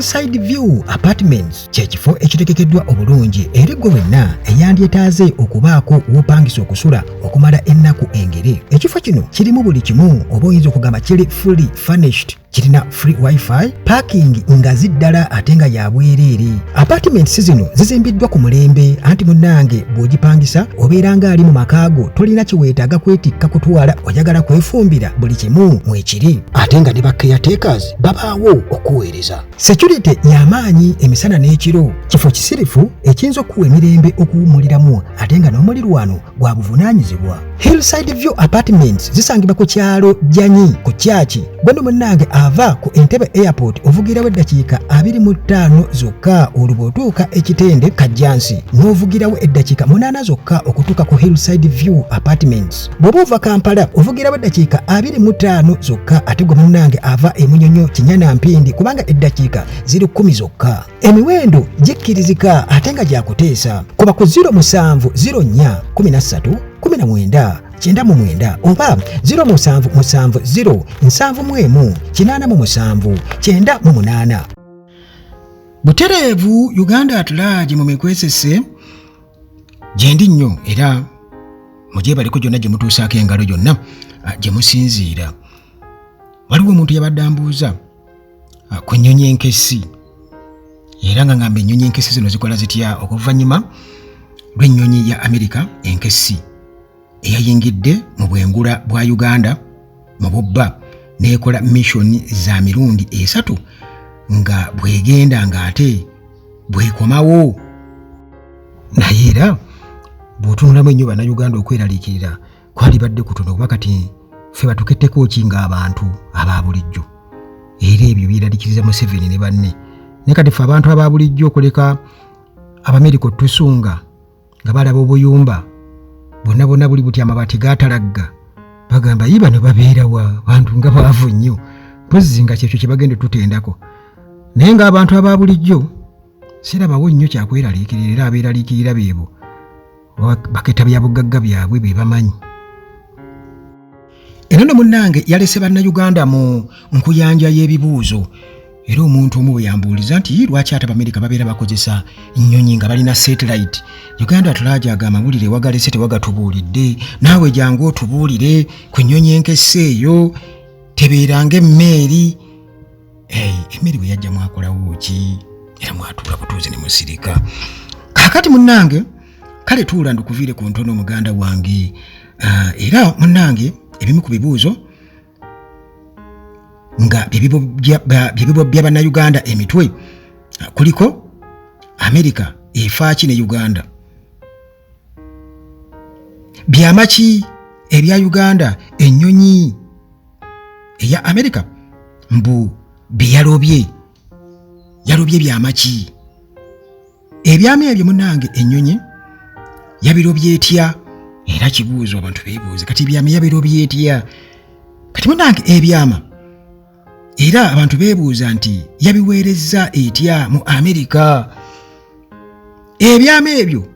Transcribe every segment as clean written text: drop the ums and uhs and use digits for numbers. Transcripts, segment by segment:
Hillside View Apartments kye kifo ekitegekeddwa obulungi eri ggwe wenna eyandyetaaze okubaako w'opangisa okusula okumala ennaku engere. Ekifo kino kirimu buli kimu oba oyinza okugamba kiri fully furnished. Kirina free wifi, parking ngazi ddala ate nga ya bwereere. Apartments zino zizimbiddwa ku mulembe anti munnange bw'ogipangisa obeera ng'ali mu maka go, tolina kye weetaaga kwetikka kutwala, oyagala kwefumbira buli kimu mwekiri ate nga ne ba caretakers babaawo okuweereza. Security y'amaanyi emisana n'ekiro. Kifo kisirifu ekiyinza okukuwa emirembe okuwummuliramu ate nga n'omulirwano gwa buvunaanyizibwa. Hillside View Apartments zisangibwa ku kyalo Jjanyi ku Kyaki. Gweno munnange ava ku Entebbe Airport ovugirawo eddakiika 25 zokka, olwo bw'otuuka e Kitende Kajjansi n'ovugirawo eddakiika 8 zokka okutuuka ku Hillside View Apartments. Bw'oba ova Kampala ovugirawo eddakiika 25 zokka, ate gwe munnange ava e Munyonyo Kinyana Mpindi kubanga eddakiika ziri 10 zokka. Emiwendo gikkirizika ate nga gyakuteesa. Kuba ku 07 04 13 19 99 oba 07 70 71 87 98. Butereevu Uganda at large mu mikwesese gyendi nnyo era mugyebaliko gyonna gye mutuusaako engalo gyonna gye musinziira. Waliwo omuntu yabadde ambuuza ku nnyonyi enkessi era nga ngamba ennyonyi enkessi zino zikola zitya oluvannyuma lw'ennyonyi ya Amerika enkessi eyayingidde mu bwengula bwa Uganda mu bubba n'ekola mission za mirundi 3 nga bw'egenda ng'ate bw'ekomawo. Naye era bw'otunulamu ennyo Bannayuganda okweraliikirira kwalibadde kutono kuba kati ffe batuketteko ki ng'abantu aba bulijjo, era ebyo byeraliikiriza Museveni ne banne. Naye kati ffe abantu aba bulijjo okuleka Abamerika otusunga nga balaba obuyumba bonna bonna buli buti amabaati gaatalagga, bagamba yi bano babeerawa bantu nga baavu nnyo, mpozzi nga kyekyo kye bagenda otutendako. Naye ng'abantu aba bulijjo sirabawo nnyo kyakweraliikirira, era abeeraliikirira beebo baketa bya bugagga byabwe be bamanyi. Era no munnange yalese Bannayuganda mu nkuyanja y'ebibuuzo, era omuntu omu bwe yambuuliza nti lwaki ate Abamerika babeera bakozesa nnyonyi nga balina satellite. Uganda at large aga amawulire wagalese tewagatubuulidde, naawe jangu otubuulire ku nnyonyi enkesse eyo tebeeranga emmeeri. Emmeri bwe yajja mwakolawo ki? Era mwatuula butuuzi ne musirika. Kaakati munnange kale tuula ndukuviire ku ntono muganda wange. Era munnange ebimu ku bibuuzo nga byebibobbya Bannayuganda emitwe kuliko Amerika efaaki ne Uganda, byama ki ebya Uganda ennyonyi eya Amerika mbu byeyalobye, yalobye byama ki? Ebyama ebyo munnange ennyonyi yabirobye etya? Era kibuuzo abantu beebuuze kati ebyama yabirobye etya? Kati munnange ebyama era abantu beebuuza nti yabiweerezza etya mu Amerika? Ebyama ebyo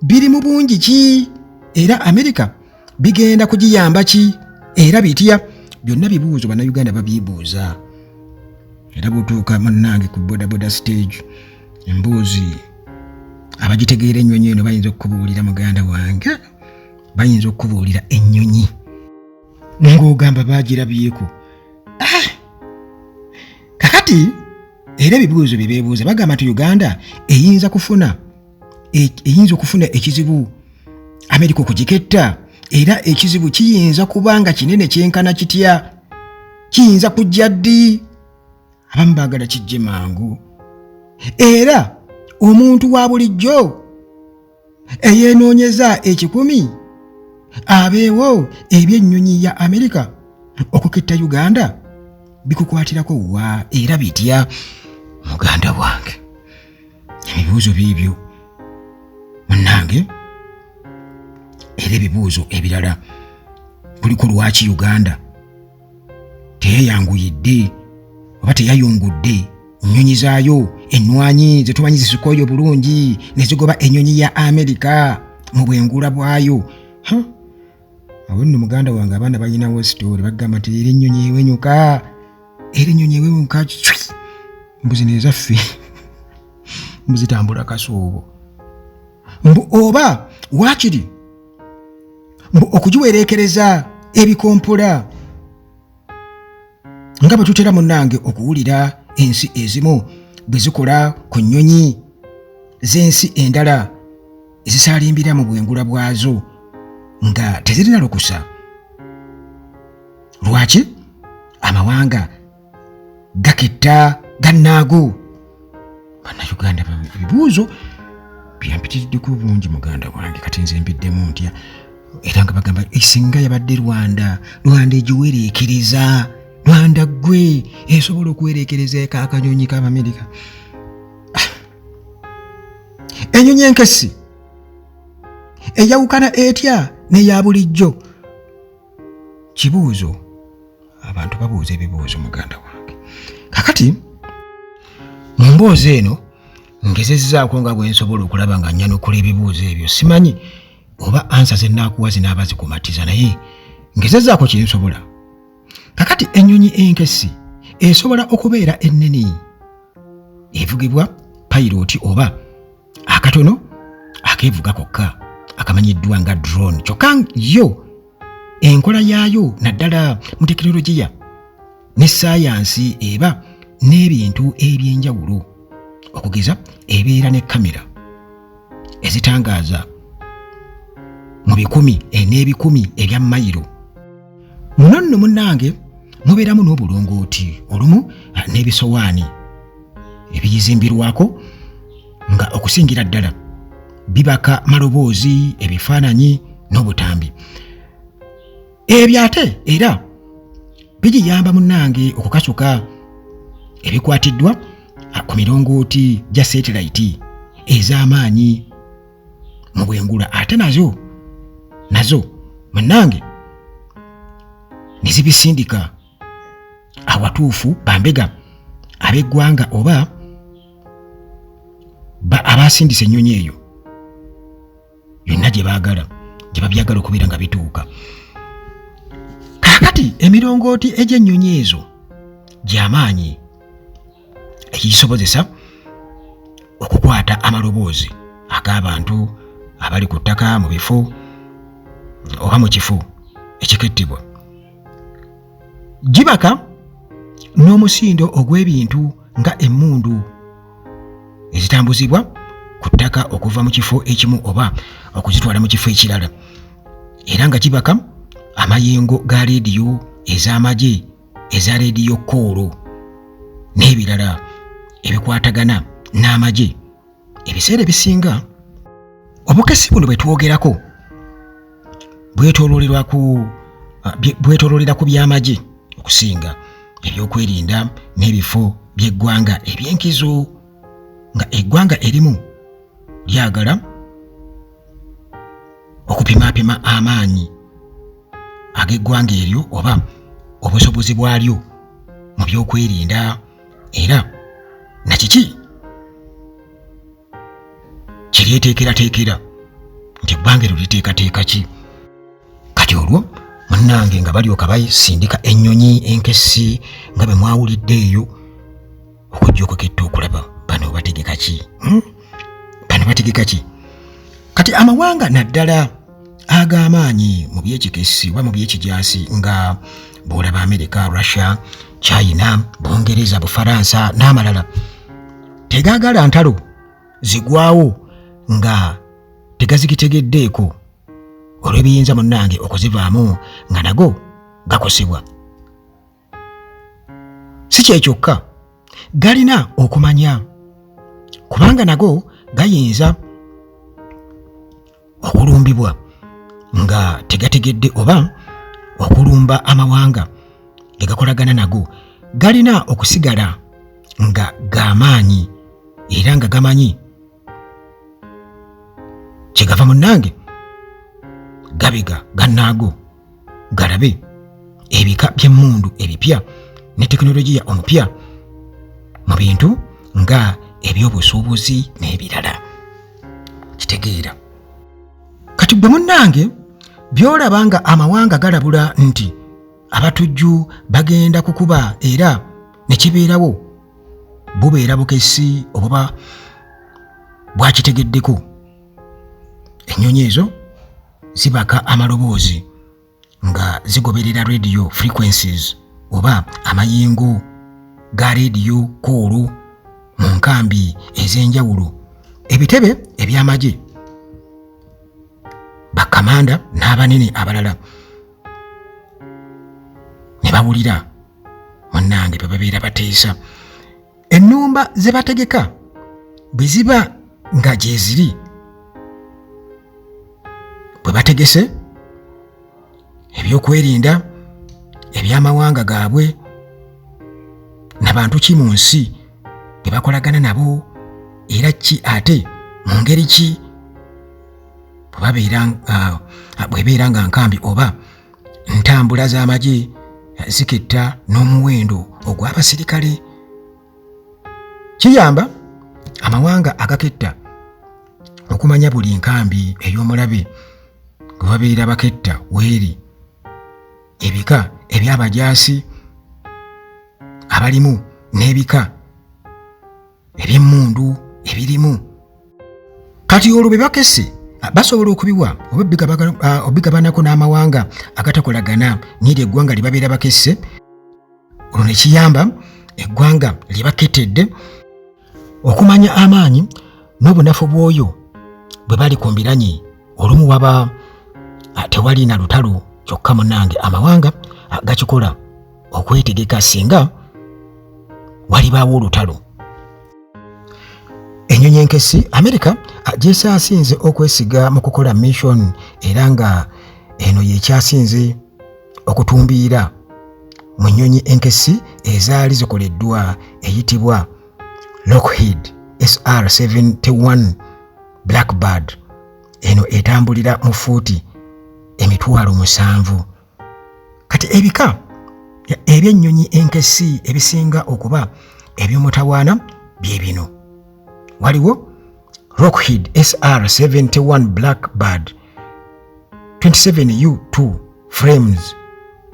biri mu bungi ki? Era Amerika bigenda kugiyamba ki? Era bitya? Byonna bibuuzo Bannayuganda babyebuuza. Era bw'otuuka munnange ku bodaboda stage, embuuzi abagitegeera ennyonyi eno bayinza okukubuulira muganda wange, bayinza okukubuulira ennyonyi ng'ogamba baagirabyeko. Kakati era ebibuuzo bye beebuuza bagamba nti Uganda eyinza okufuna ekizibu Amerika okugiketta, era ekizibu kiyinza kuba nga kinene kyenkana kitya, kiyinza kujja ddi? Abamu baagala kijje mangu. Era omuntu wa bulijjo eyeenoonyeza 1,000 abeewo eby'ennyonyi ya Amerika okuketta Uganda bikukwatirako wa era bitya? Muganda wange ebibuuzo biibyo munnange. Era ebibuuzo ebirala kuliko lwaki Uganda teyayanguyidde oba teyayungudde nnyonyi zaayo ennwanyi ze tumanyi zisukooyo bulungi ne zigoba ennyonyi ya Amerika mu bwengula bwayo. Awo nno muganda wange abaana balinawo sitoori bagamba nti era ennyonyi ewenyuka, era ennyonyi ewenyuka. Mbu zino ezaffe mbu zitambula kasuubo. Mbu oba waakiri mbu okugiwereekereza ebikompola nga bwe tutera munnange okuwulira ensi ezimu bwe zikola ku nnyonyi z'ensi endala ezisaalimbira mu bwengula bwazo nga tezirina lukusa. Lwaki amawanga gaketta gannaago? Bannayuganda, ebibuuzo byampitiriddeko bungi muganda wange, kati nze mbiddemu ntya? Era nga bagamba singa yabadde Rwanda, Rwanda egiwereekereza. Rwanda ggwe esobola okuwereekereza eka akanyonyi k'Abamerika. Enyonyi enkessi eyawukana etya n'eya bulijjo? Kibuuzo, abantu babuuza ebibuuzo muganda wange. Kakati mu mboozi eno ngezezzaako nga bwe nsobola okulaba nga nnyanukula ebibuuzo ebyo. Simanyi oba ansa ze nnaakuwa zinaaba zikumatiza, naye ngezezzaako kye nsobola. Kakati ennyonyi enkessi esobola okubeera ennene evugibwa payirooti oba akatono akeevuga kokka akamanyiddwa nga drone. Kyokka yo enkola yaayo naddala mu tekinologiya ne ssaayansi eba n'ebintu eby'enjawulo, okugeza ebeera ne kamera ezitangaaza mu bikumi n'ebikumi ebya mayiro. Muno nno munnange mubeeramu n'obulongooti olumu n'ebisowaani ebiyizimbirwako nga okusingira ddala bibaka maloboozi, ebifaananyi n'obutambi. Ebyo ate era bigiyamba munnange okukasuka ebikwatiddwa ku mirongooti gya setilayiti ez'amaanyi mu bwengula, ate nazo munnange ne zibisindika awatuufu bambega ab'eggwanga oba abasindisa ennyonyi eyo yonna gye baagala, gye babyagala okubeera nga bituuka. Kaakati emirongooti egy'ennyonyi ezo gy'amaanyi ekigisobozesa okukwata amaloboozi ag'abantu abali ku ttaka mu bifo oba mu kifo ekikettebwa. Gibaka n'omusindo ogw'ebintu nga emmundu ezitambuzibwa ku ttaka okuva mu kifo ekimu oba okuzitwala mu kifo ekirala, era nga gibaka amayengo ga leediyo ez'amagye eza leediyo koolo n'ebirala ebikwatagana n'amagye. Ebiseera ebisinga obukessi buno bwe twogerako bwetooloolera ku by'amagye okusinga ebyokwerinda n'ebifo by'eggwanga eby'enkizo, nga eggwanga erimu lyagala okupimaapima amaanyi ag'eggwanga eryo oba obusobozi bwalyo mu by'okwerinda, era na kiki kiryeteekerateekera nti eggwanga eryo liteekateeka ki. Kati olwo munnange nga balyoka basindika ennyonyi enkessi nga bwe mwawulidde eyo okujja okuketta okulaba bano bategeka ki, bano bategeka ki. Kati amawanga naddala ag'amaanyi mu by'ekikessi oba mu by'ekijaasi nga bw'olaba Amerika, Russia, China, Bungereza, Bufaransa n'amalala tegaagala ntalo zigwawo nga tegazikitegeddeeko olw'ebiyinza munnange okuzivaamu nga nago gakosebwa. Si kye kyokka, galina okumanya kubanga nago gayinza okulumbibwa nga tegategedde oba okulumba amawanga ge gakolagana nago. Galina okusigala nga g'amaanyi era nga gamanyi kyegava munnange gabiga gannaago galabe ebika by'emmundu ebipya ne tekinologiya omupya mu bintu nga ebyobusuubuzi n'ebirala. Kitegeera kati gwe munnange by'olaba nga amawanga galabula nti abatujju bagenda kukuba era ne kibeerawo, Bubeera bukessi obuba bwakitegeddeko. Ennyonyi ezo zibaka amaloboozi nga zigoberera radio frequencies oba amayengo ga rediyo koolo mu nkambi ez'enjawulo, ebitebe eby'amagye, bakamanda n'abanene abalala ne bawulira munnange bwe babeera bateesa. Ennumba ze bategeka bwe ziba nga gyeziri bwe bategese ebyokwerinda eby'amawanga gaabwe na bantu ki mu nsi bwe bakolagana nabo, era ki ate mu ngeri ki bwe babeera, bw'ebeera nga nkambi oba ntambula z'amagye ziketta n'omuwendo ogw'abasirikale. Kiyamba amawanga agaketta okumanya buli nkambi ey'omulabe gwe babeera baketta weeri, ebika eby'abajaasi abalimu n'ebika eby'emmundu ebirimu. Kati olwo bye bakesse basobola okubiwa oba obigabanako n'amawanga agatakolagana n'eryo eggwanga lye babeera bakesse, olwo ne kiyamba eggwanga lye baketedde okumanya amaanyi n'obunafu bw'oyo bwe bali ku mbiranye. Olumu waba tewali na lutalo, kyokka munnange amawanga gakikola okwetegeka singa walibaawo olutalo. Ennyonyi enkessi Amerika gyesaasinze okwesiga mu kukola mission, era nga eno yekyasinze okutumbiira mu nnyonyi enkessi ezaali zikoleddwa, eyitibwa Lockheed SR-71 Blackbird. Eno etambulira mu fuuti 7000. Kati ebika eby'ennyonyi enkessi ebisinga okuba eby'omutawaana bye bino: waliwo Lockheed SR-71 Blackbird, 27 U2 Frames,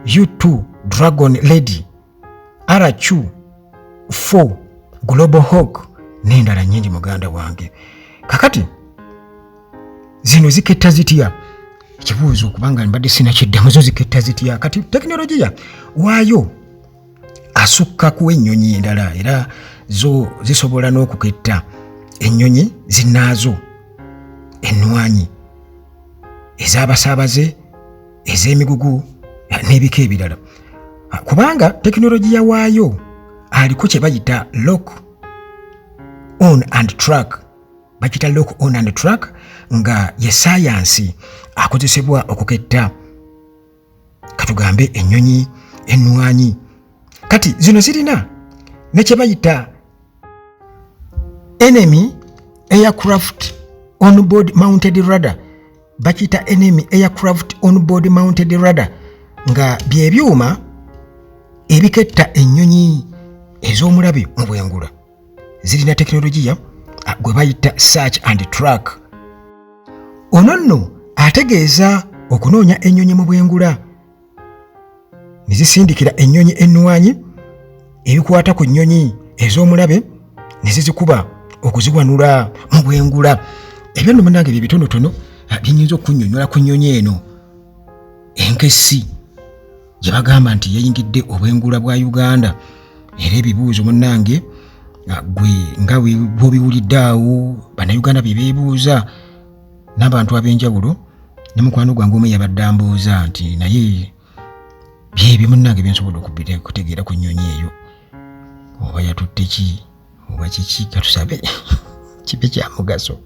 U2 Dragon Lady, RQ-4 Global Hawk n'endala nnyingi. Muganda wange, kakati zino ziketta zitya? Ekibuuzo kubanga mbadde sinakiddamu. Zo ziketta zitya? Kati tekinologiya waayo asukka ku ennyonyi endala, era zo zisobola n'okuketta ennyonyi zinnaazo ennwanyi, ez'abasaabaze, ez'emigugu n'ebika ebirala, kubanga tekinologiya waayo aliko kye bayita lock on and track. Bakita lock on and track, nga ye sayansi akozesebwa okuketta katugambe ennyonyi ennwanyi. Kati zino zirina ne kye bayita enemy aircraft onboard mounted radar. Bakiyita enemy aircraft onboard mounted radar, nga byebyuma ebiketta ennyonyi ez'omulabe mu bwengula. Zirina tekinologiya gwe bayita search and track. Ono nno ategeeza okunoonya ennyonyi mu bwengula ne zisindikira ennyonyi ennwanyi ebikwata ku nnyonyi ez'omulabe ne zizikuba okuziwanula mu bwengula. Ebyo nno munnange bye bitonotono byenyinza okunnyonnyola ku nnyonyi eno enkessi gye bagamba nti yayingidde obwengula bwa Uganda. Era ebibuuzo munnange gwe nga bw'obiwulidde awo, Bannayuganda bye beebuuza n'abantu ab'enjawulo, ne mukwano gwange omu yabadde ambuuza nti naye byebyo munnange byensobola okutegeera ku nnyonyi eyo, oba yatutte ki oba kiki. Katusabe kibe kya mugaso.